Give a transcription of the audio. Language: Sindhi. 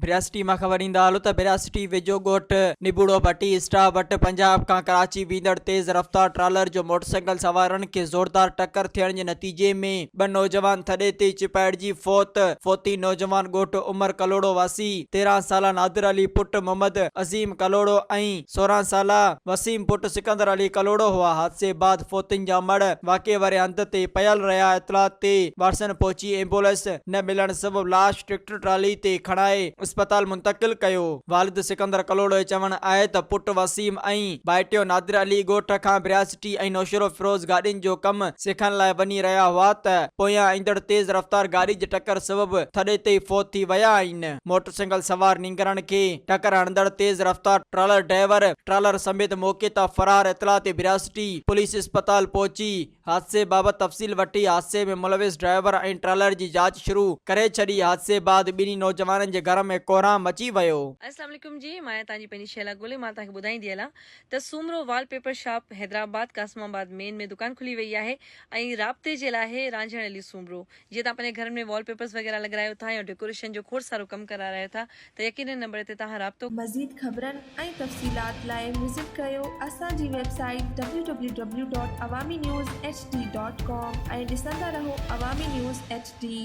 ڀرياسٽي مان خبر ڏيندا هلو ته ڀرياسٽي ويجهو ڳوٺ نبوڙو ڀٽي اسٽاپ وٽ پنجاب کان ڪراچي ويندڙ تيز رفتار ٽرالر جو موٽرسائيڪل سوارن کي زوردار ٽڪر ٿيڻ جي نتيجي ۾ ٻه نوجوان ٿڏي تي چپائڙجي فوت، فوتي نوجوان ڳوٺ عمر ڪلهوڙو واسي 13 سالا نادر علي پٽ محمد عظيم ڪلهوڙو ۽ 16 سالا وسيم پٽ سڪندر علي ڪلهوڙو هئا، حادثي بعد فوتين جا مڙهه واقعي واري هنڌ تي پيل رهيا، اطلاع تي وارثن پهچي ايمبولينس نه ملڻ سبب لاش ٽريڪٽر ٽرالي تي کڻائي اسپتال منتقل ڪيو. والد سڪندر ڪلهوڙو جو چوڻ آهي ته پٽ وسيم ۽ ڀائٽيو نادر علي ڳوٺ کان ڀرياسٽي ۽ نوشهروفيروز گاڏين جو ڪم سکڻ لاء وڃي رهيا هئا ته پويان ايندڙ تيز رفتار گاڏي جي ٽڪر سبب ٿڏي تي ئي فوت ٿي ويا آهن. موٽرسائيڪل سوار نينگرن کي ٽڪر هڻندڙ تيز رفتار ٽرالر ڊرائيور ٽرالر سميت موقعي تان فرار اطلاع تي ڀرياسٽي پوليس اسپتال پهچي حادثي بابت تفصيل وٺي حادثي ۾ ملوث ڊرائيور ۽ ٽرالر جي جاچ شروع ڪري ڇڏي، حادثي بعد ٻنهي نوجوانن جي گهر ۾ ڪهرام مچي ويو. اسلام عليڪم جي مان آهيان توهان جي پنهنجي شهلا گل ۽ مان توهان کي ٻڌائيندي هلان ته Soomro wallpaper shop Hyderabad Qasimabad main ۾ دڪان کلي وئي آهي ۽ رابطي جي لاء آهي رانجهڻ علي سومرو جيئن توهان پنهنجي گهرن ۾ وال پيپرز وغيره لڳرايو ٿا يا ڊيڪوريشن جو کوڙ سارو ڪم ڪرارايو ٿا ته يقينن نمبر تي توهان رابطو مزيد خبرن ۽ تفصيلات لاء وزٽ ڪريو اسان جي website W W W dot Awami news H D dot com ۽ ڏسندا رهو عوامي نيوز ايڇ ڊي.